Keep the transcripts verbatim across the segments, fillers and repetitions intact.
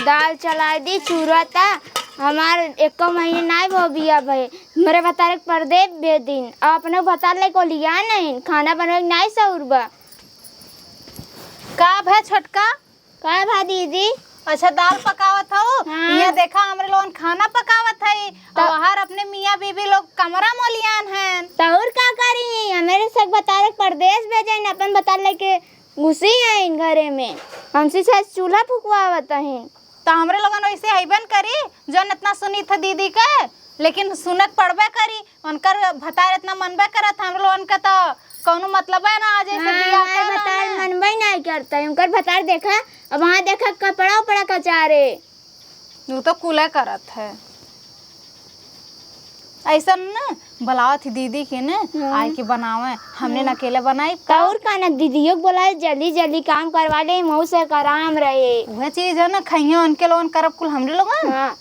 दाल चलाइ दी, चूरा ता, हमार एको महीने नाहीं भो बिया भए, हमरे भतारे के परदेस भेज दिन, अउ अपने भतार लइके ओलिया नहीं, खाना बनवे के नाहीं सउर बा। का भए छोटका? का भा दीदी? अच्छा, दाल पकावत हऊ? हाँ। इहाँ देखा, हमरे लोगन खाना पकावत हई। त- अउ बाहर अपने मियाँ बीबी लोग कमरा में ओलियान हैं। त अउर का करी? हमरे सब भतारे के परदेस भेजे हैं, अपन भतार लइके घुसी हैं घरे में। हमसे शायद चूल्हा फुकवावत हैं। त हमरे लोगन वइसे हइबे न करी, जउन एतना सुनित ह दीदी के, लेकिन सुने के पड़बे करी। उनकर भतार एतना मनबे करत ह, हमरे लोगन के त कउनो मतलबे ना, आज ऐसे हाँ, बियाह हमार कर भतार रहले। मनबे नाहीं करत है। उनकर भतार देखा, अब वहाँ देखा कपड़ा उपड़ा कचारे। उ तो कुले करत है। अइसन न, बुलावत ही दीदी के न, हाँ। आइ के बनावे। हमने न हाँ। अकेले बनाई त का? अउर का न, दीदियो के बोलाए, जल्दी जल्दी काम करवा ले, मऊ से आराम रहे। उहे चीज है न, खइहे उनके लोगन, करब कुल हमरे लोगन। हाँ।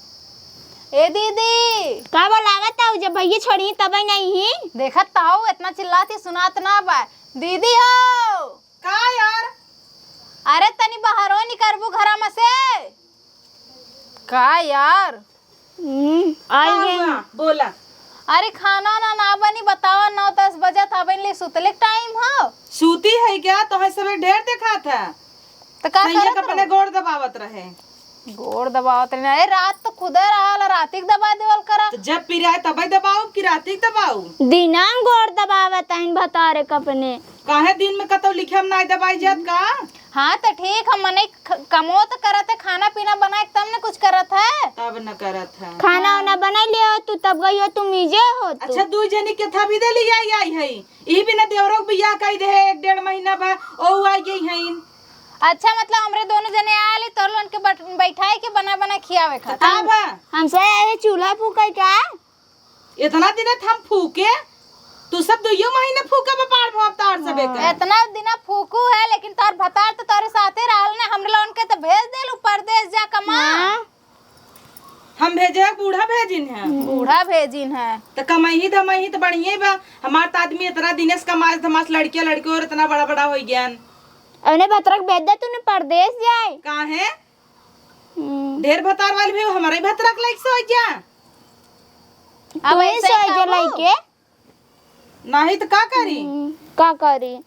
ए दीदी। का बोलावत हऊ? जब भइया छोड़ी तबे नहीं ही। देखत त हऊ, एतना चिल्लात ही, सुनात ना बा। दीदी हो। का यार? अरे तनी बाहरो निकरबू घरा में से। का यार? हम्म, आई का गई। हुआ? बोला। अरे खाना ना, ना बनी, बतावा, नौ दस बजत, अबे ले सुतले टाइम हो। सूती है क्या? तोहे सबेरे ढेर देखात है। त का सैया करत के अपने रहो? गोड़ दबावत रहे। गोड़ दबावत रहे। अरे, रात तो खुदे रहल, राती के दबा देवल करा। तो जब पिराए तबे दबाऊ कि राती के दबाऊ? दिना में गोड़ दबावत हईन भतारे के अपने। काहे दिन में कतौ लिखे हम नाई दबाई जात का? हाँ, तो ठीक, हम मने ख-, कमो तो करत है, खाना पीना बनाए के तब न कुछ करत है। तब न करत है। खाना हाँ। वाना बनाई ले हो तू, तब गई हो तू मीजे हो तू। अच्छा, दुई जनी के था भी दे ली आई, आई है। ई बिना देवरो के बियाह कई दे है, एक डेढ़ महीना बा, ओ आई गई हईन। अच्छा, मतलब हमरे दोनों जने आले, तोर लोगन के बट-, बैठाए के बना बना खियावे तो खातिर। का भा? हमसे यही चूल्हा फूके का? इतना दिन हम फूके, तू सब दुइयो महीने फूके बा पार भा तार सबे का। हाँ। इतना दिन फूकू है, लेकिन तार भतार तो तोरे साथे रहल ने, हमरे लोगन के तो भेज देलू परदेस जा कमा। हाँ। हम भेजे है, बूढ़ा भेजिन है। बूढ़ा भेजिन है। त कमाई धमाई त बढ़िया बा। हमार त आदमी इतना दिने से कमाए, हमार लड़किया लड़के और इतना बड़ा बड़ा हो गया। अने भतरक भेज दे तूने परदेस जाए। काहे? हम्म। ढेर भतार वाली भी हमारे भतरक लाइक से हो गया। अब तू ही ऐसे ही सोच कहबो। लइके। नाही त का करी? हम्म, का करी?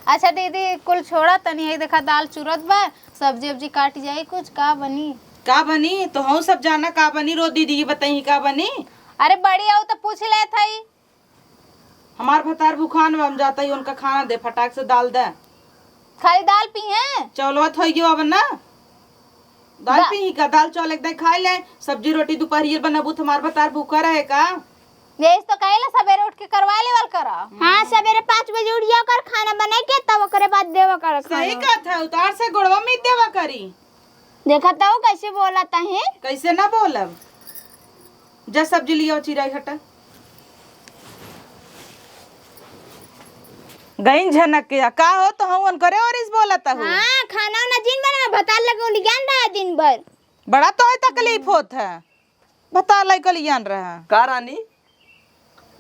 अच्छा दीदी, कुल छोड़ा तनी, यही देखा दाल चुरत बा, सब्जी उब्जी काट जाई कुछ, का बनी? का बनी? तो हम सब जाना का बनी, रो दीदी की बताई का बनी? अरे बड़ी आओ तो पूछ ले थई। हमार भतार भूखान बा, हम जाता ही उनका खाना दे, फटाक से दाल दे। खाली दाल पी हैं? चौलवा थोई गयो अब ना। दाल दा- पी का, दाल चावल एक दाई खाई ले, सब्जी रोटी दोपहरिये बनाबू, तुम्हार भतार भूखा रहे का? यही तो कहेला, सवेरे उठ के करवा लेवल करा। हाँ, सवेरे पाँच बजे उठ जाओ कर, खाना बनाई के, तब ओकरे बाद देवा कर सही खाना। कहत है, उतार से गोड़वा में देवा करी। देखा तो कैसे बोला तही। कैसे ना बोलब? जा सब्जी लियाओ, चिराई हटा। गईन झनक के, का हो तो हवन करे और इस बोलत हो? हाँ, खाना उना जिन बना, भतार लगे उलियान रहा दिन भर। बड़ा तोहे तकलीफ होत है, भतार लगे उलियान रहा। का रानी,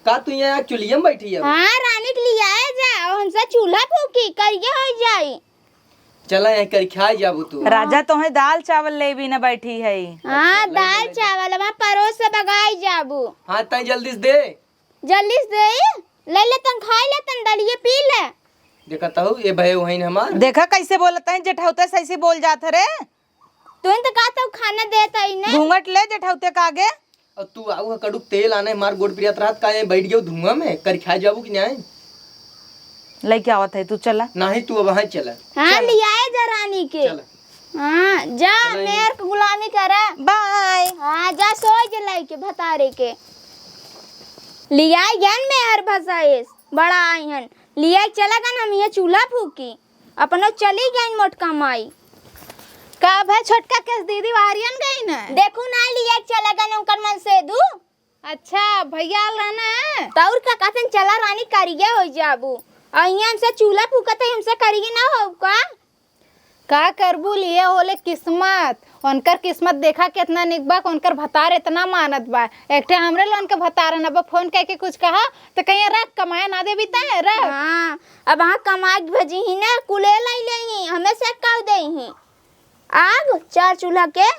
का तू यहाँ चुलिया में बैठी है? हाँ, रानी के लियाए जा, और हमसे चूल्हा फूकी, करिए हो जाई। चला, यहीं कर खाए जाबू तू। राजा, तोहे दाल चावल ले भी न बैठी है। हाँ, अच्छा, ले, दाल ले, ले। चावल, वहाँ परोस से बगाई जाबू। हाँ, तैं जल्दी से दे। जल्दी से दे, ले ले तन, खाई ले तन, दलिए पी ले। देखा तहु, ये भय वहीं हमार। देखा कैसे बोलत है, जेठौते से ऐसे बोल जात है रे। तू तो का तो खाना देत है ने। घूंघट ले जेठौते का आगे। और तू आऊ है कड़ुक तेल आने, हमार गोड़ पिरियात रहत का, ये बैठ गयो धुआं में, कर खा जाबू कि नहीं? लेके आवत है, तू चला। नहीं, तू अब वहाँ चला। हाँ, चला। लियाए जा रानी के। चला। हाँ, जा, चला, मेर के गुलामी करे। बाय। हाँ, जा, सोए जे लइके भतारे के। लियाए गन मेहर भसाएस, बड़ा आई हन। लियाए चला गन, हम ये चूल्हा फूकी। अपनो चली गई मोटका माई। का भे छोटका केस दीदी वारियन गई न? देखू ना, लियाए चला गन उनकर मन से दू। अच्छा, भैया आल रहना है? तौर का कहतन, चला रानी, करिया हो जाबू। और यहाँ हमसे चूल्हा फूकत है, हमसे करिए ना हो का? का करबू, लिए होले किस्मत। उनकर किस्मत देखा कितना निक बा, उनकर भतार इतना मानत बा। एक ठे हमरे लोगन के भतार न बा, फोन करके कुछ कहा तो कहिए, "रख, कमाए ना देबी तय, रख।" हाँ, अब हाँ कमाए के भेजी ही ना, कुले लाई ले ही, हमें से काउ दे ही। आग चार चूल्हा के।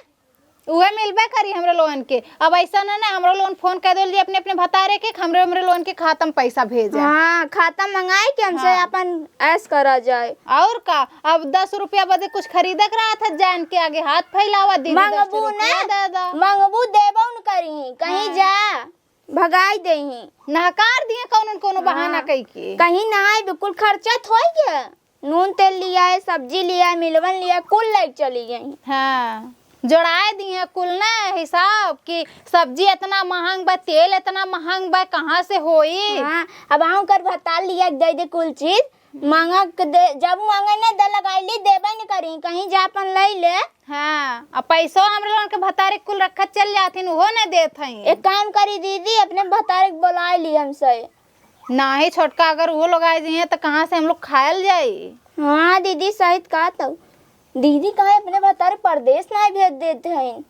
उहे मिलबे करी हमरे लोगन के। अब ऐसा ना, ना, हमरो लोगन फोन कर देल जी अपने, अपने भतारे के, हमरे, हमरे लोगन के खाता में पैसा भेजा। हाँ, खाता मंगाई के हमसे हाँ। अपन ऐश करा जाए। और का, अब दस रुपया बदे कुछ खरीदे के रहत है, जान के आगे हाथ फैलावा, दीदी दस मंगबू रुपया ना, दे दा। मंगबू देबो न करी, कहीं हाँ। जा, भगाई देही। नहकार दिए कौनो न कौनो बहाना हाँ। कई के। कहीं ना आए, बिल्कुल खर्चा थोई के। नून तेल लियाए, सब्जी लियाए, मिलवन लियाए, कुल लइके चली गई। हाँ, जोड़ाए दिए कुल ना हिसाब कि सब्जी इतना महंग बा, तेल इतना महंग बा, कहाँ से होई? हाँ, अब आऊं कर भतार लिया के दे दे कुल चीज, मांगा के दे, जब मांगे ना दे लगाई ली, देबे न करी, कहीं जा अपन लई ले। हाँ, अब पैसो हमरे लोगन के भतारे कुल रखत चल जाथिन, उहो न देत हई। एक काम करी दीदी, अपने भतारे के बोलाए ली हमसे। नाही छोटका, अगर वो लोग आ जाइए तो कहाँ से हम लोग खायल जाई? हाँ दीदी, सही कहा तू। दीदी कहे अपने भतारे परदेस नाही भेज देत हईन।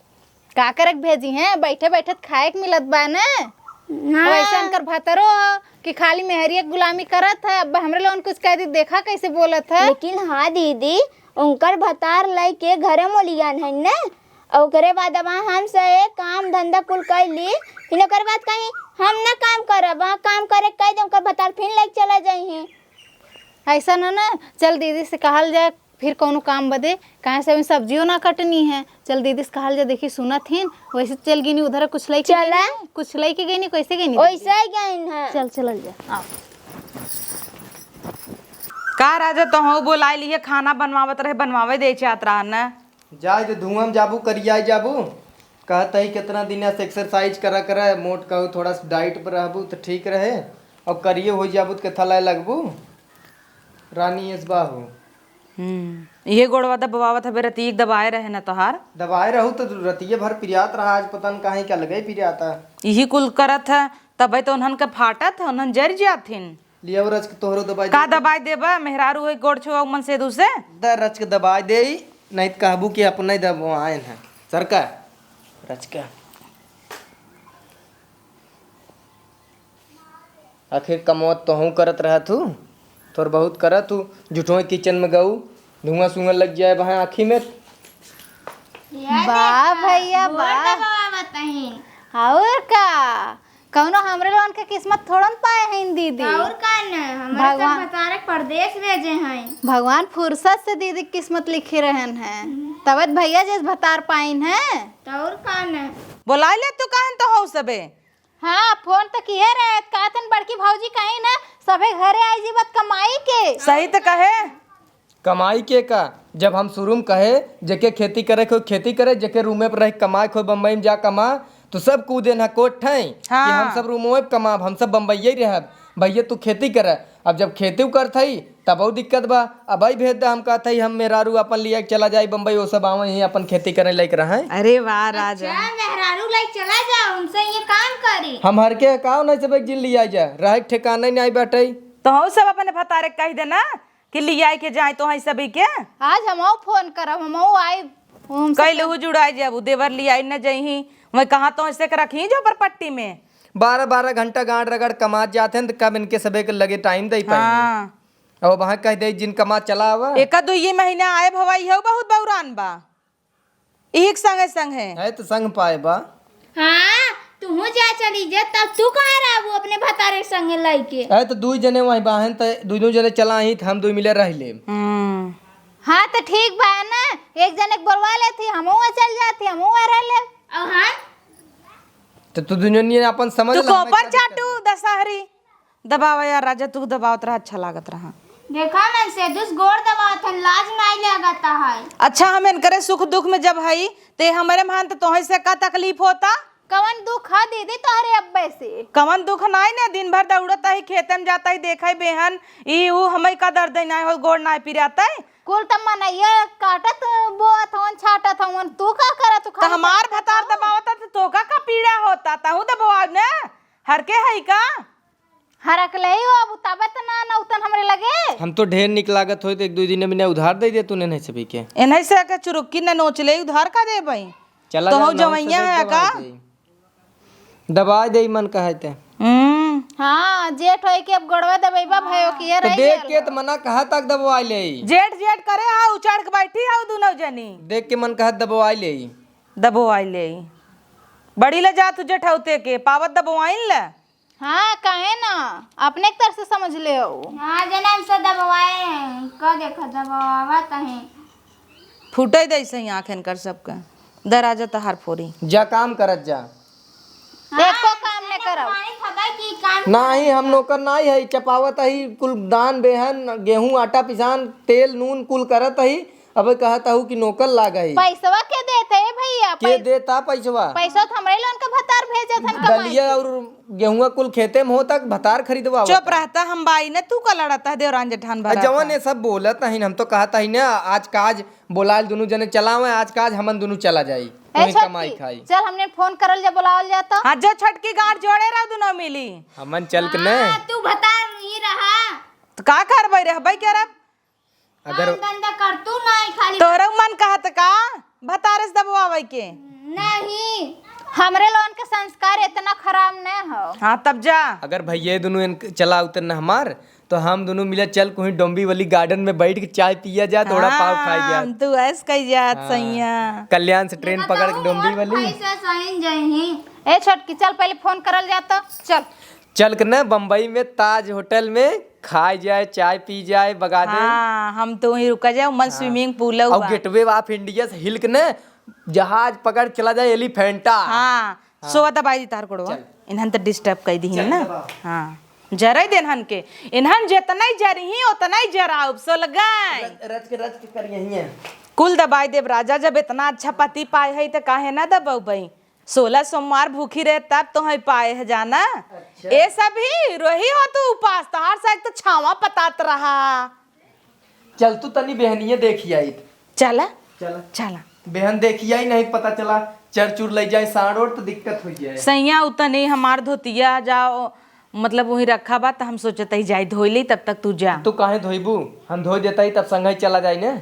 का करे के भेजी हैं, बैठे बैठे त खाए के मिलत बा ना। हाँ। वैसे उनकर भतरो ह कि खाली मेहरिया के गुलामी करत है, अब हमरे लोगन कुछ कह दी, देखा कैसे बोलत है। लेकिन हाँ दीदी, उनकर भतार लइके घरे मोलियान है ना, ओकरे बाद अब हम से काम धंधा कुल कर ली, फिर ओकरे बाद कहीं हम ना काम करब, वहाँ काम करे कह दे, ओकर भतार फिर लेके चला जाई हैं। ऐसा ना ना, चल दीदी से कहल जाए, फिर कौनो काम बदे, काहे से अभी सब्जियों ना कटनी है। चल दीदी से कहल जाए, देखी सुनत हिन, वैसे चल गईनी उधर कुछ लेके चला। गईनी, कुछ लेके गईनी, कैसे गईनी दीदी? वैसे ही गईन है। चल, चलल जा, आओ। का राजा, तोहू बोलाए लिए, खाना बनवावत रहे, बनवावे दे चाहत रहा न। जाए दे, धुआं में जाबू, करियाई जाबू। कहत ही कितना दिन से एक्सरसाइज करा करे, मोट कहू थोड़ा सा डाइट पर रहबू त ठीक रहे। अब करिए हो जाबू त कथा लाए लगबू। रानी एस बाहू। हम्म, इहे गोड़वा दबावत हबे, रतिक दबाए रहे न तोहार। दबाए रहू त रतिये भर पिरियात रहा, आज पता न काहे का लगे पिरियाता। इही कुल करत है, तबे तो उन्हन के फाटत है, उन्हन जर जाथिन। लियाओ रच के तोहरो दबाई का देबे। दबाई देबा? मेहरारू है गोड़ छुआ मन से दूसे। द रच के दबाई देई, नहीं त कहबू कि अपने दबवाएन है। सरका, रच के। आखिर कमवा तोहू करत रहत हू, थोर बहुत करत हू, झूठो किचन में गऊ, धुआं सुंगल लग जाए वहाँ आँखी में। वाह भैया, वाह। और का, कौनो हमरे लोगन के किस्मत थोड़न पाए हैं दीदी। और का न, हमरे सब भगवान, भतारे परदेस भेजे हैं। भगवान फुर्सत से दीदी के किस्मत लिखे रहन हैं, हम्म। तबत भैया जैस भतार पाइन हैं। तो और का न। बोलाए ले तू कहन तो हो सबे। हाँ, फोन त किहे रहे, कहतन बड़की भौजी कहीं ना, सभे घरे आई जीवत कमाई के। सही त कहे। कमाई के का? जब हम शुरू में कहे, जेके खेती करे को खेती करे, जेके रूमे पर रह कमाए को बम्बई में जा कमा, तो सब कूदे ना कोट ठई कि हाँ। हम सब रूमों में कमाब, हम सब बम्बई ही रहब, भैया तू खेती करे। अब जब खेती करत हई, तबहु दिक्कत बा। अबही भेज द, हम कहत हई, हम मेहरारू अपन लिया के चला जाई बम्बई, वो सब आवे ही अपन खेती करे लायक रहे। अरे वाह राजा। अच्छा, मेहरारू लायक चला जाओ, उनसे ये काम करी। हम हर के काम नहीं सब एक जिन लिया जा, रहे के ठिकाना ही नहीं बाटे। तो हम सब अपने भतारे कह देना कि लिया के जाए तो है सभी के। आज हमहू फोन करब, हमहू आई, हम सब कैलहू जुड़ाई जाबू, देवर लिया न जइही, वही कहाँ तो ऐसे के रखी जो पर पट्टी में। बारह बारह घंटा गांड रगड़ कमात जात हैं, तो कब इनके सबे के लगे टाइम दे पाएंगे? हाँ। अब वहाँ कह दे, जिन कमा चला आवा। एका दुइये महीना आए भवा, इहो बहुत बौरान बा। इही के संगे संगे। है तो संग पाए बा। हाँ, तुहू जा चली जा, तब तू कहाँ रहबू अपने भतारे के संगे लइके? है तो दुई जने वहीं बाहन, त दुई, दुई जने चला ही, त हम दुई मिले रह लेब। हम्म। हाँ, तो ठीक बा ना, एक जने के बोलवा लेती, हमहू चल जाती, हमहू रह लेब। और हाँ? तो तू दुनिया अपन समझ तू ला, हमें कोपर का दिक्कत चाटू बा? दशहरी। दबावा यार राजा, तू दबावत रहा, अच्छा लागत रहा। देखा मन से दुस गोड़ दबावत हन, लाज नाई लागत है। अच्छा, हम इनकरे सुख दुख में जब हई, ते हमरे मान त तोहे से का तकलीफ होता? कवन दुख है दीदी तोहरे अब्बे से? कवन दुख नाई ने, दिन भर दौड़त ही, खेते में जात ही, देखे बेहन, ई ऊ, हमें का दर्द नाई हो, गोड़ नाई पिरात है। कुल त मनइया काटत बोअत हवन, छाटत हवन, तू का करत हू? त खाली हमार भतार दबावत है, त तोका का पीड़ा होता? तहू दबाव ने, हर के हई का? हरक ले ही हो, अब तबे त ना नौतन हमरे लगे। हम तो ढेर निक लागत होई त एक दो दिन में उधार दे दे तूने नहीं सभी के। एनही से के चुरुक्की ने नोच ले, उधार का देबई? चला तो जाओ, हो नौ सौ जवैया है दे का? दवाई दे। दवाई दे मन कहे ते। हम्म। हाँ, जेठ होई के अब गोड़वा दबइबा भयो कि ये तो रह देख गयल के हो। तो मना कहा तक दबवाई ले। जेठ जेठ करे हा, उचड़ के बैठी हा दुनो जनी। देख के मन कहत दबवाई ले। दबवाई ले। बड़ी ले जा तू जेठौते के, पावत दबवाइन ले। हाँ, काहे ना? अपने एक तरह से समझ ले हो। हाँ, जन्म से दबवाए हैं, का देखा दबवावत हैं। फूटै दे सही आँखेन कर सबके। दराजा तहार फोरी। जा काम करत जा। एको काम न करब। नाही, हम नौकर नाही है, चपावत ही कुल दान बेहन, गेहूं, आटा पिसान, तेल, नून कुल करत ही। अब कहत हूँ कि नौकर लाग ही। पैसवा के देते है भैया? के पै-, देता पैसवा? पैसवा तो हमरे लोगन का भतार भेजत हन कमाई दलिया के। और गेहुआ कुल खेते में होता, भतार खरीदवा चुप होता। रहता, हम बाई ने, तू का लड़ता है देवरान जेठान आ, भरा जवन था। ये सब बोलत हइन, हम तो कहत हइन ना, आज काज बोलाइल दुनू जने चलावे, आज काज हमन दुनू चला जाई, ए वहीं छोटकी, कमाई खाई। चल हमने फोन करल जा, बुलावल जाता। हाँ, जो छोटकी गांठ जोड़े रहो दुनों मिली। हमन चल के ने। हाँ, तू भतार ही रहा। तो का करबै, रहबै के रब? अगर काम धंधा कर तू नहीं, खाली तोहरा मन कहत का भतारस दबवावे के? नहीं, हमरे लोगन के संस्कार इतना खराब न हो। हाँ, तब जा। अगर भैया दुनू इन चला उतर न हमार, तो हम दुनू मिला चल कोई डोंबिवली गार्डन में बैठ के चाय पिया जात, वड़ा पाव खाई जात। हम तू ऐस कही जात हाँ। सैया। कल्याण से ट्रेन पकड़ के डोंबिवली। ऐसे सही जही। ए छोटकी, चल पहले फोन करल जाता, चल। चल के न बम्बई में ताज होटल में खाए जाए, चाय पी जाए, बगा दे। हाँ, हम तो वहीं रुका जाए, मन हाँ। Swimming pool और हुआ। Gateway of India से हिल के न जहाज पकड़ चला जाए एलिफेंटा। हाँ, हाँ। सोवा दबाई दी तार कोड़वा। चल। इन्हन तो disturb कर दी चल, ना। दबाओ। हाँ, जराई दे इन्हन के। इन्हन जितना ही जरही, उतना ही जराउब, सोलगाई। रच, रच के, रच के कर यहीं है। कुल दबाई देब राजा, जब इतना अच्छा पति पाए है तो काहे ना दबाऊ भाई? सोलह सोमवार भूखी रहे तब तो है पाए है जाना। अच्छा। ए सब ही रोही हो तू उपास, तहार से एक तो छावा पतात रहा। चल तू तनी बेहनिये देखी आई। चला। चला। चला। बेहन देखी आई नहीं पता चला, चर चुर ले जाए साँड़ ओड़ तो दिक्कत हो जाए। सैया उतनी हमार धोतिया जाओ, मतलब वहीं रखा बा, त हम सोचत ही जाई धोई ली, तब तक तू जा। तू काहे धोइबू? हम धोई देता ही, तब संग ही चला जाई ने।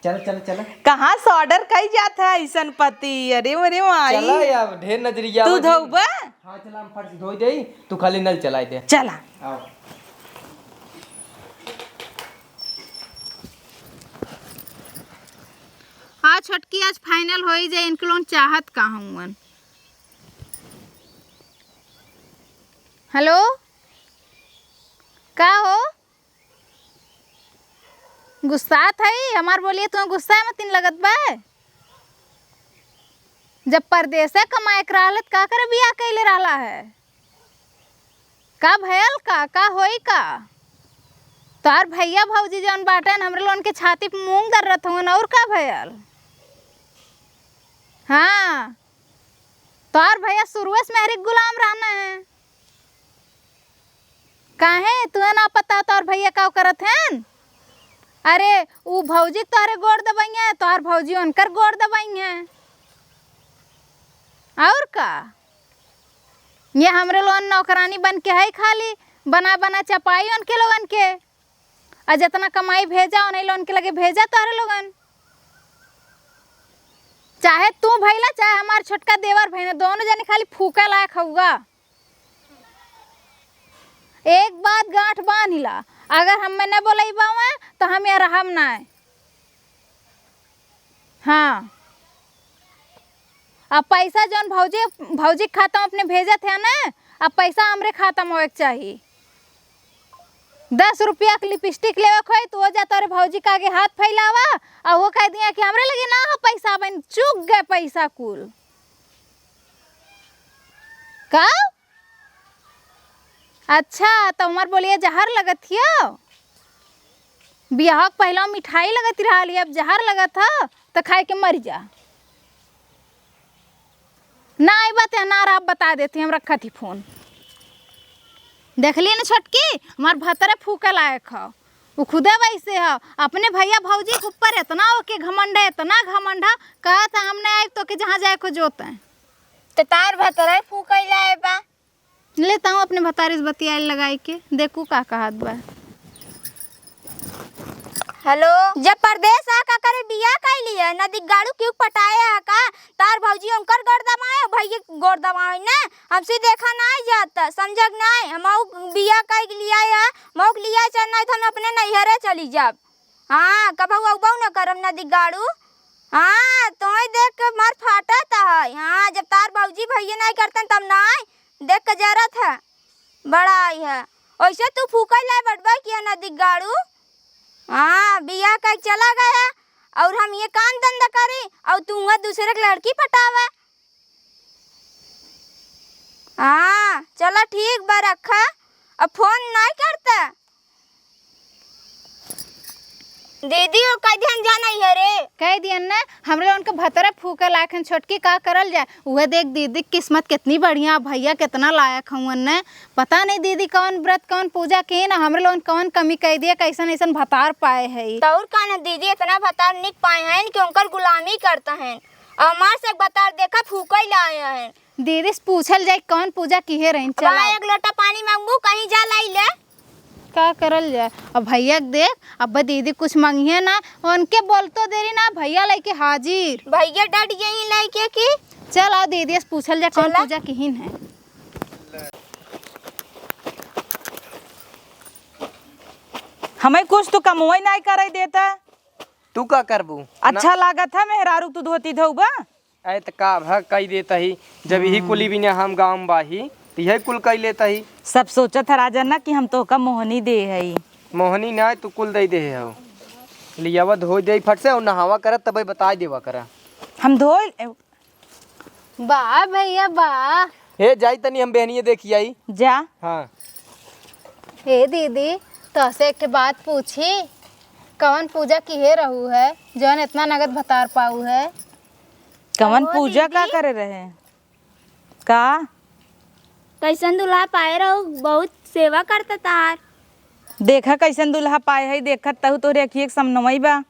चल, चल, चल। कहाँ से order कई जात है ऐसन पति? अरे, अरे माई। चला यार, ढेर नजरिया तू आवा जी। धोबा? हाँ, चला, हम फर्श धोई देई, तू खाली नल चलाई दे। चला। आओ। आ छोटकी, आज final होई जाए, इनके लोग चाहत का हउवन। Hello, का हो? गुस्सात हई? हमार बोलिए, तुम्हें गुस्सा मतिन लगत बा? जब परदेसे कमाए के रहल, त का करे बियाह कइले रहला है? का भयल का? का होई का? तोहार भैया भौजी जौन बाटेन, हमरे लोगन के छाती पे मूंग दर्रत हवन, और का भयल? हाँ, तोहार भैया शुरुए से मेहरी के गुलाम रहना है। काहे, तुहे ना पता तोर भैया का करत हन? अरे, ऊ भौजी के तोहरे गोड़ दबइहें, तोहर भौजी उनकर गोड़ दबइहें। और का? ये हमरे लोगन नौकरानी बन के है, खाली बना बना चपाई उनके लोगन के। आ जितना कमाई भेजा, उन्हीं लोगन के लगे भेजा तोहरे लोगन। चाहे तू भइला, चाहे हमार छोटका देवर भइला, दोनों जने खाली फूके लायक हउआ। एक बात गांठ बांध ला, अगर हमें न बोलइबा हुआ, तो हम यहाँ रहब ना। हाँ, अब पैसा जौन भौजी, भौजी के खाता में अपने भेजत है ना, अब पैसा हमरे खाता में होए के चाही। दस रुपया के लिपस्टिक लेवे के होई, तो वो जा तोरे भौजी के आगे हाथ फैलावा, और वो कह दिया कि हमरे लगे ना हो पैसा, बन चूक गए पैसा कुल। का? अच्छा, तो हमार बोलिया जहर लगत हियो? बियाह के पहला मिठाई लगत रहल, अब जहर लगत ह, तो खाए के मर जा। ना आई बात है, ना रहा, बता देती, हम रखत ही फोन। देख ली ना छोटकी, हमार भतरे फूके लायक ह, वो खुदे वैसे ह। अपने भैया भौजी के ऊपर इतना ओके घमंड है, इतना घमंड है, कहा था हम नहीं आए तो के जहाँ जाए को जोते हैं। तो तार भतरे फूके लाए बा। ले ताऊ अपने भतारी से बतियाए लगाई के, देखू का कहत बा। हेलो। जब परदेस आ का करे बियाह कइ लिहे, नदिगाड़ू केहू पटाए आ का? तार भौजी उनकर गोड़ दबाए, भइया के गोड़ दबाए ना। हमसे देखा नाहीं जात, समझक नाहीं। हमहू बियाह कइ लिहे है, मउक लिहे चाहे नाहीं, तो हम अपने नैहरे चली जाब। हाँ, कबहू अउबउ न करम नदिगाड़ू। हाँ, तोहई देख के मार फाटत है। हाँ, जब तार भौजी भइया नाहीं करतन तब नाहीं, देख के जरत है। बड़ा आई है। ओइसे तू फूकइ लाए बटबइ किहे नदिगाड़ू। हाँ, बियाह कइ चला गए है अउर हम ये काम धंधा करी अउर तू हुआँ दुसरे के लड़की पटावे। हाँ, चला ठीक बा, रखा। अब फोन नाहीं करता। दीदी, वो कह दिहन जा नैहरे। कह दिहन ना, हमरे लोगन के भतरा फूके लायक हन, छोटकी का करल जाए। उहे देख दीदी के किस्मत कितनी बढ़िया, भइया कितना लायक हउवन ने। पता नहीं दीदी कौन व्रत, कौन पूजा किहिन, हमरे लोगन कौन कमी कइ दिहे, कइसन अइसन भतार पाए हई। तउर का न दीदी, इतना भतार निक पाए हइन कि उनकर गुलामी करत हइन। अउर हमार से भतार देखा फूकइ लाए हइन। दीदी से पूछल जाए कौन पूजा किहे रहिन। चला। एक लोटा पानी मांगबू, कहीं जा लाई ले। का करल जाए? अब भइया के देख, अब दीदी कुछ मंगिहे ना, उनके बोलतो देरी ना, भइया लइके हाजिर। भइया डट गई लइके की। चल आओ दीदी से पूछल जाए कौन चला। पूजा किहिन है। हमें कुछ तो कमवई नाहीं करइ देता। तू का करबू? अच्छा ना। लागत है मेहरारू तू धोती धोबा? अरे त का भ कइ देत ही, जब इही कुली बिना हम गाँव में बाही, त इहे कुल कइ लेत ही। सब सोचत ह राजा ना कि हम तोहका मोहनी दे हई। मोहनी नाहीं, तू कुल दइ देहे हो। लियावा धोइ देइ फट से अउर नहावा करा, तबे बताइ देवा करा। हम धोइ बा भइया बा। हे जाई तनी हम बहनिये देखि आई। जा। हाँ। हे दीदी, तोहसे एक ठे बात पूछी, कवन पूजा किहे रहू है, जौन इतना नगद भतार पाऊ है? कवन अहो पूजा का दीदी। करे रहे? का? कइसन दुल्हा पाए रहू, बहुत सेवा करता तहार। देखा कइसन दुल्हा पाए है, देखत तहु तोहरे अखिए के समनवई बा।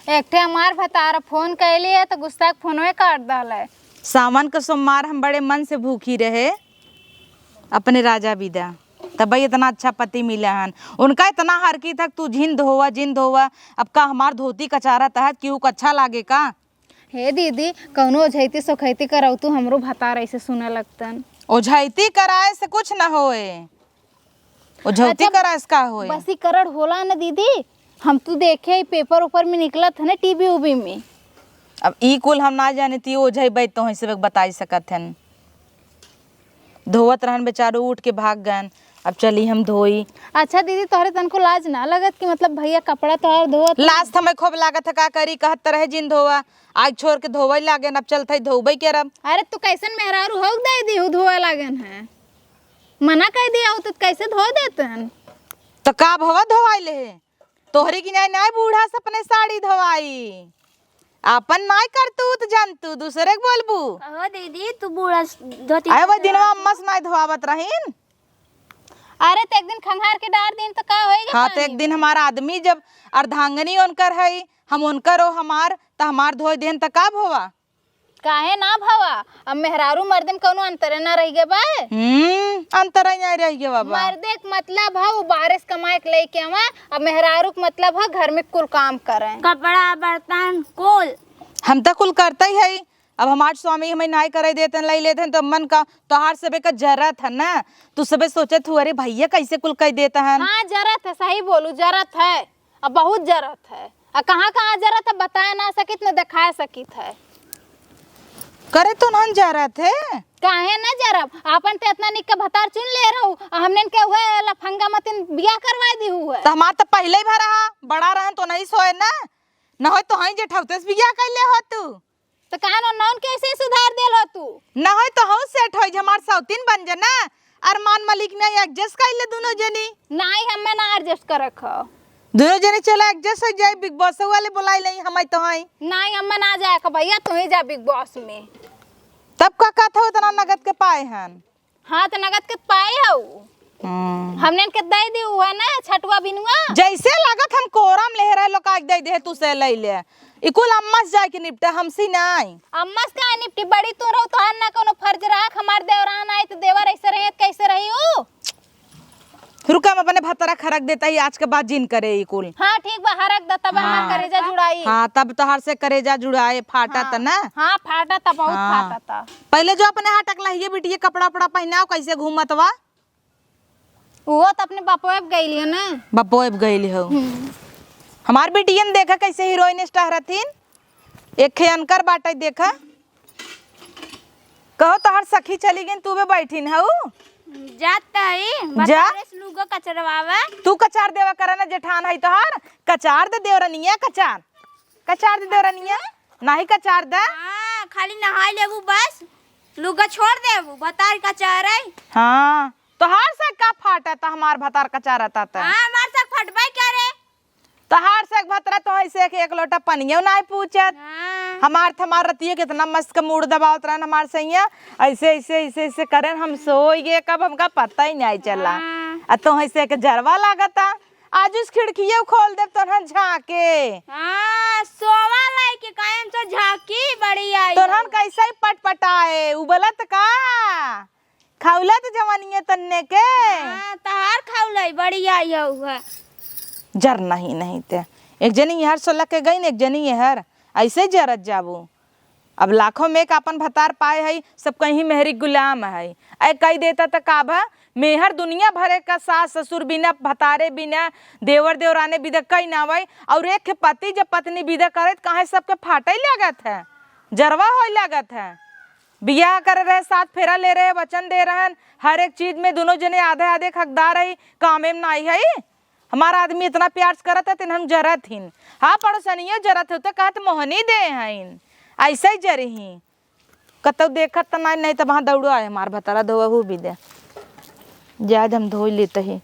एक ठे हमार भतार फोन कइली है त गुस्सा के फोनवे काट डाले। सावन के सोमवार हम बड़े मन से भूखी रहे अपने राजा बिदा, तबही इतना अच्छा पति मिला हन। उनका इतना हरकी था कि तू जिन धोवा, जिन धोवा। अब का हमार धोती कचारा तहत केहू के अच्छा लागे का? हे दीदी, कउनो ओझैती सोखैती करउ तू, हमरो भतार अइसे सुने लगतन। ओझैती कराए से कुछ न होए, ओझौती अच्छा, कराए से का होए? बसीकरण होला न दीदी, हम तू देखे ही पेपर ओपर में निकलत है ना टीवी उवी में। अब ई कुल हम ना जाने ती ओझई बैद तो ही सब बताई सकत हन। धोवत रहन बेचारो, उठ के भाग गन। अब चली हम धोई। अच्छा दीदी, तोहरे तनको लाज ना लगत कि मतलब भइया कपड़ा तोहार धोवत? लाज त हमें खूब लागत है, का करी, कहत त रहे जिन धोवा, आज छोड़ के धोवइ लागेन, अब चलत है धोबइ के रब। अरे तू कइसन मेहरारू हो दे दी हूँ धोवे लागेन है, मना कइ दिया हूँ तो कइसे धो देतन? त का भवा धोवाइ ले? तोहरे की नाई, नाई बूढ़ा से अपने साड़ी धोवाई। आपन नाई करतूत जनतू, दूसरे के बोलबू। कहो दीदी, तू बूढ़ा स-, धोती आए वो दिनवा अम्मा से नाई धोवावत रहीन। अरे, त एक दिन खंगार के डार दिन त का होई गे हाँ, त पानी एक दिन में? हमार आदमी जब अर्धांगनी ओनकर है, हम ओनकर ओ हमार, त हमार धोए देन त का भवा? काहे ना भवा? अब मेहरारू मर्दे में कउनो अंतरे ना रहि गे बा। हम्म, अंतरे ना रहि गे बा। मर्दे के मतलब ह उ बाहरे से कमाए के लइके आवा, अब मेहरारू के मतलब ह घर में कुल काम करे। कपड़ा, बर्तन, कुल। हम त कुल करते ही हई। अब हमार स्वामी हमें नाई करे देते हैं, लइ लेते हैं, तो मन का तोहार सबे का जरत है ना, तू सबे सोचत हु, "अरे भइया कइसे कुल कइ देत हन?" हाँ, जरत है, सही बोलू, जरत है। अब बहुत जरत है। आ कहाँ कहाँ जरत है, बताए ना सकित, न देखाए सकित है। करे तो नन जरत है। काहे न जरब? आपन ते इतना निक के भतार चुन ले रहू, आ हमनेन के उहे लफंगा मतिन बियाह करवाए दिहू है। त हमार त पहिले ही भरा हा, बड़ा रहन तो नहीं सोए ना, न होय तो हई जेठौते से बियाह कर ले हो तू। त कान और नौन कैसे सुधार देल हो तू? ना होय तो हऊ सेठ होई, हमार सौतीन बन जा ना। अरमान मलिक ने adjust कर ले दुनो जनी। नाई, हमें ना adjust करक हो। दुनो जनी चला adjust हो जाए, Bigg Boss वाले बुलाई लेई, हमें तो हई। नाई, हमें ना जाए का भइया, तू ही जा Bigg Boss में। तब का कहत हो इतना नगद के पाए हन? हाँ, त नगद के पाए हऊ। हम्म। हमने के दे दी हुआ ना, छटुआ बिनुआ। जैसे लागत हम कोरम ले रहे लोग, आज दे दे तू से ले ले। ई कुल अम्मा से जाए के निपटा, हमसे नाई। अम्मा से का निपटी, बड़ी तू रहू, तोहार ना कोनो फर्ज रहा, हमार देवरान आई त देवर ऐसे रहे त कैसे रही ऊ? रुका, हम अपने भतरा खरक देता ही, आज के बाद जिन करे ई कुल। हाँ, ठीक बा, हरक द, तब हमार हाँ। करेजा जुड़ाई। हाँ, तब तोहार से करेजा जुड़ाए, फाटा हाँ। त ना। हाँ, फाटा त, बहुत हाँ। फाटा त। पहले जो अपने हाथ टकला हिये बिटिये, कपड़ा उपड़ा पहिनाओ, कैसे घूमत बा? वो त अपने बपोए प गइली हो ना। बपोए प गइली हो। हम्म। हमार बिटियन देखा कैसे हीरोइन स्टार हथिन। एक खे अनकर बाटे, देखा। कहो, तोहर सखी चली गईन, तू बे बैठिन हऊ? जात हई, जा। बतारे से लुगो कचरवावे। तू कचार देवा करा ना, जेठान हई तोहार। कचार दे देवरनिया, कचार। कचार दे देवरनिया। नाही कचार दे। हाँ, खाली नहाई लेबू बस, लुगा छोड़ देबू, बतार कचार है। हाँ, तोहार से का फाटा त, हमार भतार कचार ता त। हाँ, हमार से फटबे करे। तहार से एक भतरा तो ऐसे के एक लोटा पनियो नाय पूछत। हाँ। हमार थमार रतिये कितना मस्त का मूड़ दबावत रहन हमार सैया, ऐसे, ऐसे, ऐसे, ऐसे करेन, हम सोई गए कब, हमका पता ही नाय चला। हाँ। आ तो ऐसे के जरवा लागता, आज उस खिड़किये खोल देब तोहन झांके। हाँ, सोवा लाई के कायम से झांकी बड़ी आई तोहन हो। कैसे ही पटपटाए, उबलत का? खौलत जवानिये तन्ने के। हाँ, तहार खौलई, बड़ी आई हऊ है। जर नहीं, नहीं ते। एक जनी एहर सोलह के गईन, एक जनी एहर। ऐसे जरत जाबू। अब लाखों में एक आपन भतार पाए हई, सब कहीं मेहरी गुलाम हई। ऐ कही देता त का भा? मेहर दुनिया भरे का सास ससुर बिना, भतारे बिना, देवर देवराने बिदा कई ना आवई। और एक पति जब पत्नी बिदा करे त काहे सबके फाटई लागत है, जरवा होई लागत है। बियाह करे रहे, सात फेरा ले रहे, वचन दे रहन, हर एक चीज में दुनो जने आधे आधे हकदार हई, कामे में नाई हई। हमार आदमी इतना प्यार से करत है, तिन्हन जरत हिन। हाँ, पड़ोसनियो जरत हो तो कहत मोहनी दे हईन, ऐसे ही जरी ही। कतौ देखत त नाई, नहीं त वहाँ दौड़ो आए हमार भतारा धोआ हु भी दे। जाए हम धोई लेते ही।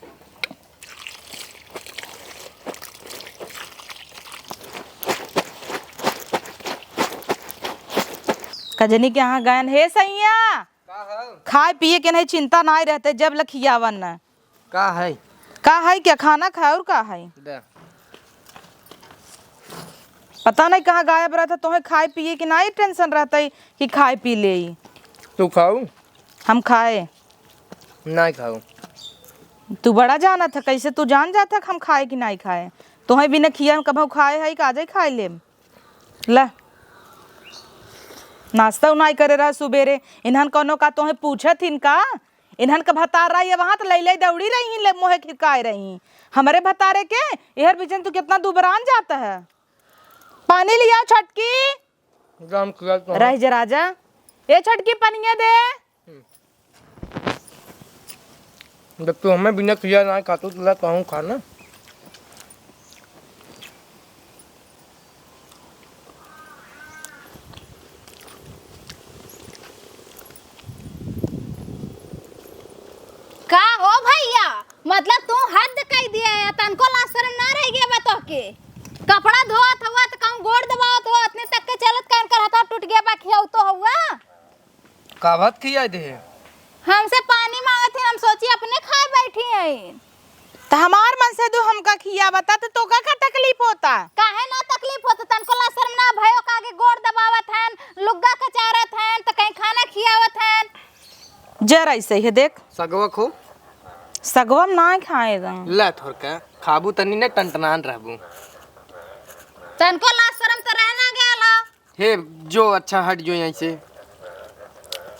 कजनी के यहाँ गयन हे सैया। का है? खाए पिए के नहीं चिंता नाई रहते, जब लखियावन न। का है? का है क्या? खाना खाए और का है? दे। पता नहीं कहाँ गायब रहता, तोहे खाए पिए के नाई टेंशन रहता है कि खाए पी ले। तू खाऊ? हम खाए। नाई खाऊ। तू बड़ा जानत है, कैसे तू जान जात है हम खाए कि नाई खाए? तोहे बिना खिया हम कभू खाए है कि आजे खाए लेम? ला, नाश्ता उ नाई करे रहा सुबेरे। इन्हन कौनो का तोहे पूछत हिन का? इन्हन का भतार रही है वहाँ त लई लई दौड़ी रही, ले मोहे खिरकाए रही। हमरे भतारे के एहर बीचन तू कितना दुबरान जात है। पानी लिया छोटकी। राम किया तो रह जा राजा। ए छोटकी पनिया दे। जब तू हमें बिना खिया ना खातू, तो ला तू खा ना। का हो भैया, मतलब तू हद कई दिया है, तनको लाज शरम ना रह गया बा तोहके? कपड़ा धोत हुआ त कहूँ गोड़ दबावत हुआ, अतने तक के चलत कान कर हथवा टूट गया बा, खियाऊ तो हुआ। का भात खियाए दे? हमसे पानी मांगत है, हम सोची अपने खाए बैठी हैं। त हमार मन से दू हमका खिया बता, त तोका का तकलीफ होता? काहे ना तकलीफ होता? तनको ला शर्म ना भयो, का आगे गोड़ दबावत हन, लुग्गा कचारत हन, त कहीं खाना खियावत हन। जरा ऐसे ही देख। सगवा खो। सगवा में ना खाए दम। ले थोरका, खाबू तनी ने टनटनान रहबू। तनको ला शर्म त रहना गया ला। हे, जो अच्छा हट जो यहीं से।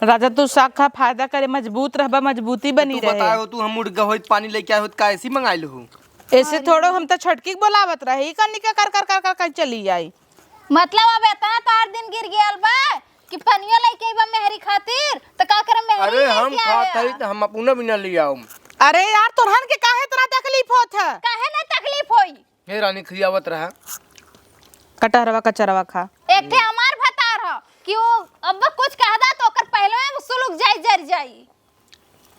राजा, तू साग खा, फायदा करे, मजबूत रहबा, मजबूती बनी तू रहे। बताए हो, तू हम मुर्गा होइत, पानी लेके आए होइत, का ऐसी मंगाई लू? ऐसे अरे। थोड़ो, हम तो छटकी के बोलावत रहे, ई कन्नी का कर, कर, कर, कर, कर चली आई। मतलब, अब इतना तार दिन गिर गयल बा कि पनिया लेके अइबा मेहरी खातिर, त का करम मेहरी अरे, हम लेके खात आया? हई, त हम अपना भी ना ले आउम। अरे यार, तोरहन के काहे इतना तकलीफ होत है? काहे ना तकलीफ होई? हे रानी, खियावत रहा। कटहरवा कचरवा खा। एक ठे हमार भतार ह कि वो अब कुछ कह दा तो ओकर पहले में सुलुक जाई, जर जाई।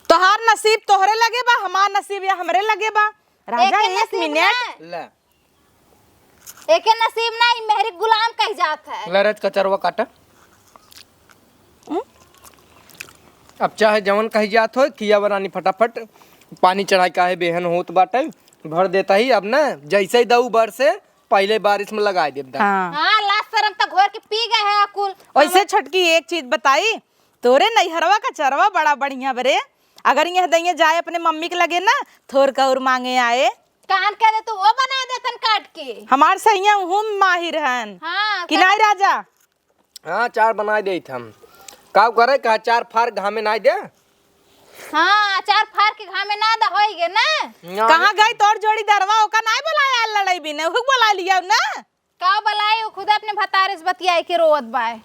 तोहार नसीब तोहरे लगे बा, हमार नसीब या हमरे लगे बा। राजा, एके एक नसीब मिनट। ना। ला। एके नसीब ना, ई मेहरी गुलाम कह जात है। ला रज कचरवा काटा। हम्म? अब चाहे जवन कही जात हो, खियावा रानी फटाफट। पानी चढ़ाई काहे बेहन होत बाटे, भर देता ही। अब ना, जैसे ही दऊ बर से, पहले बारिश में लगाई देब दा। हाँ। हाँ, लाज शरम त घोर के पी गए है अकुल। वैसे छोटकी एक चीज बताई, तोरे नैहरवा का चरवा बड़ा बढ़िया बरे। अगर यह दइया जाए अपने मम्मी के लगे ना, थोर का और मांगे आए। कान कह दे तू, वो बना दे तन काट के। हमार सैया हूँ माहिर हन। हाँ, कि कर- नाई राजा? हाँ, अचार बनाइ देइत हम। काउ करे का अचार फार घामे नाई दे? हाँ, अचार फार के घामे ना द होई गे ना। ना। कहाँ गई तोर जोड़ीदारवा, ओका नाई बुलाया लड़ाई भी ने, हुक बुला लिया ना। का बुलाई, उ खुद अपने भतारे से बतियाई के रोवत बाय।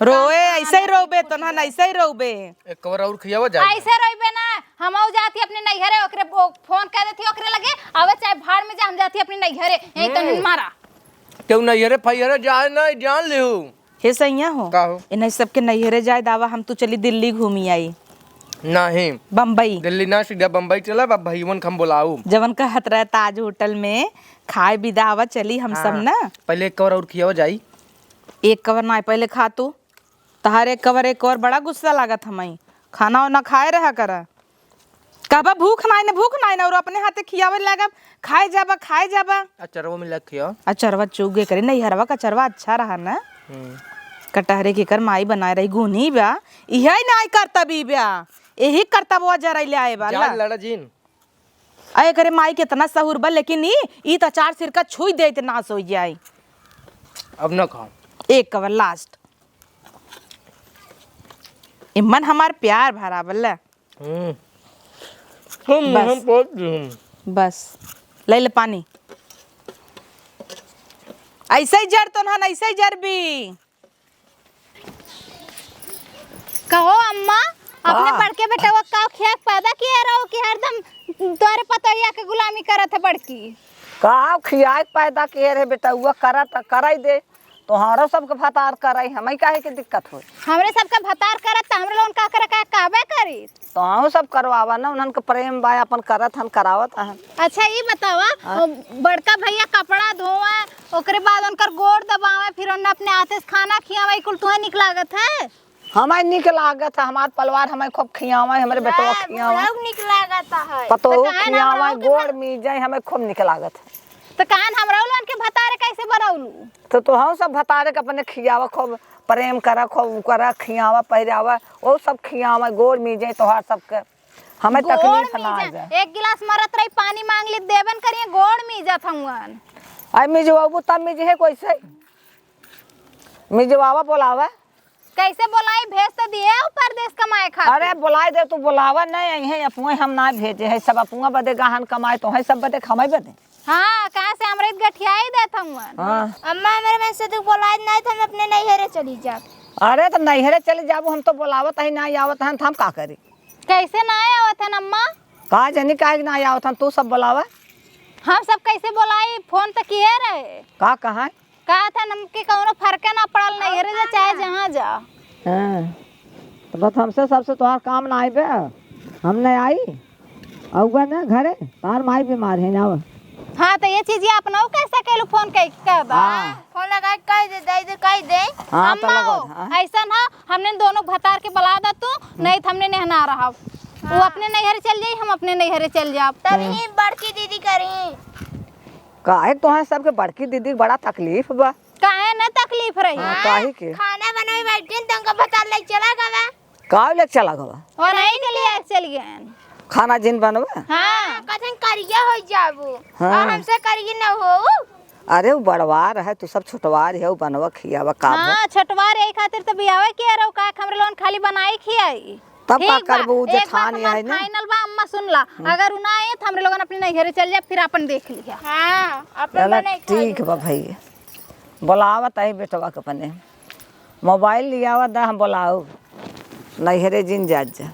रोए, ऐसे ही रोबे, तो ना ऐसे ही रोबे। एक कवर और खियावा जाए। ऐसे रोइबे ना, हम आऊ जाती अपने नैहरे, ओकरे बो-, फोन कर देती ओकरे लगे, आवे चाहे भाड़ में जा, हम जाती अपने नैहरे, यहीं तो हम्म। नहीं मारा। केहू नैहरे फैहरे जाए ना, जान लिहू। हे सैया हो, का हो? इन्हें सबके नैहरे जाए दावा, हम तू चली दिल्ली घूमी आई। नहीं। बम्बई। दिल्ली ना, सीधा बम्बई चला, बा भईवन के हम बुलाऊ। जवन कहत रहे ताज होटल में खाए बिदा आवा चली हम सब हाँ। ना। पहले एक कवर और खियावा जाई। एक कवर ना, पहले खा तू। तहार एक कवर एक और बड़ा गुस्सा लागत हमई। खाना वाना खाए रहा करा। कहबा भूख नाई न, भूख नाई न, और अपने हाथे खियावे लागब, खाए जाबा, खाए जाबा। अचरवा में लग खिया। अचरवा चुगे करे, नैहरवा का अचरवा अच्छा रहा ना। हम्म। कटहरे के कर माई बनाए रही, गुनी बा, इहे नाई करतबी बा, यही करतबवा जरैले आए वाला। जान लड़ा जिन। अरे करे माई के इतना सहूर बा, लेकिन ई, ई त अचार सिरका छुई दे त नाश हो जाए। अब ना खाओ। एक कवर लास्ट। इमन हमार प्यार भरा बल्ला। हम्म। हम, बस। हम बहुत हम्म। बस। ले ले पानी। ऐसे ही जर तो ना, ऐसे ही जर भी। कहो अम्मा, अपने हाँ। बड़के बेटवा का खिया के पैदा किए रहो कि हरदम तोरे पतोहिया के गुलामी करत है बड़की? का खिया के पैदा किए रहे बेटवा, करत, कराई दे। तोहरो सबके भतार करे, हमें काहे के दिक्कत होई? हमरे सबके भतार करत त हमरे लोगन का करे, का कहबे करी? तोहू सब करवावा ना, उन्हन के प्रेम बा, अपन करत हन, करावत हन। अच्छा, ई बतावा, हाँ। ओ बड़का भैया कपड़ा धोवे, ओकरे बाद उनकर गोड़ दबावे, फिर उन्हें अपने हाथे से खाना खियावे, ई कुल तुहे निक लागत है? हमें निक लागत है, हमार परिवार हमें खूब खियावे, हमरे बेटवा वाह, खियावे। बहुत निक लागत है। पतोहू तो काहे ना खियावे, हमरा के गोड़ भा- मीजे, हमें खूब निक लागत है। तो कान हमरा लोगन के भतारे कैसे बनौलू? तो तोहू सब भतारे के अपने खियावा, खूब प्रेम करा, खूब उ करा, खियावा, पहिरावा, वो सब खियावा, गोड़ मीजे तोहार सबके। हमें गोड़ तकलीफ ना मीजा। आ जाए। एक गिलास मरत रही, पानी मांग ली, देबन करिए, गोड़ मीजत हउअन। आई मिजवाबू तब मिजे है कैसे? मिजवावा बोलावा। कैसे बोलाई? भेज तो दिए हो परदेस कमाए खातिर। अरे बोलाई दे, तू बोलावा नहीं, आई है अपुए, हम ना भेजे है, सब अपुआ बदे गहन कमाए, तो है सब बदे, कमाए बदे। हाँ, कहाँ से हमरे गठियाई देत हउअन। हाँ। अम्मा, हमरे में से तू बोलाए नहीं, तो हम अपने नैहरे चली जाब। अरे, तो नैहरे चली जाबू, हम तो बोलावत ही नहीं आवत हन, तो हम का करी? कैसे ना आवत हन अम्मा? का जानी काहे के ना आवत हन, तू सब बोलावा। हम सब कैसे बोलाई, फोन तो किए रहे। का कहा? कहत हन हमके कौनो फर्के ना पड़ल, नैहरे जा चाहे जहाँ जा। हाँ, तो बस हमसे सबसे तोहार काम ना आइबे, हम नहीं आई। अउआ ना घरे, तार माई बीमार है ना। हाँ, तो ये चीज ये अपना कह सकेलू, फोन कह, कह दा। हाँ। फोन लगा के कह दे, दे दे, कह दे। हाँ, तो अम्मा लगा हो, दे, हाँ। ऐसा ना, हमने दोनों भतार के बुला दा तू, नहीं तो हमने नेहना रहा। वो हाँ। अपने नैहरे चल जाई, हम अपने नैहरे चल जाब। तब हाँ। ही बड़की दीदी करी। काहे तोहरे सबके बड़की दीदी के बड़ा तकलीफ बा? काहे न तकलीफ रही? हाँ, काहे के? खाना बनावे बैठे तो उनका भतार ले चला गवा। का ले चला गवा? वो नहीं के लिए चल गए। खाना जिन बनवा? हाँ। हाँ, कथन करिया हो जाबू। हाँ। और हमसे करिए न हो। अरे वो बड़वार है, तू सब छोटवार है, वो बनवा खियावा का हाँ, छोटवार यही खातिर तो बियावे किया रहो, का हमरे लोगन खाली बनाई खियाई। तब का ठीक बा, करबू, एक बार जेठानी हमार आई ना। फाइनल बा, अम्मा सुन ला, हम्म। अगर उ ना आए तो हमरे लोगन अपने नैहरे चल जाए, फिर अपन देख लिया। हाँ, अपन चला, बनाई खा ठीक लिया। बा भाई, बोलावत आई बेटवा के अपने, मोबाइल लियावा दा, हम बोलाऊ, नैहरे जिन जात जा।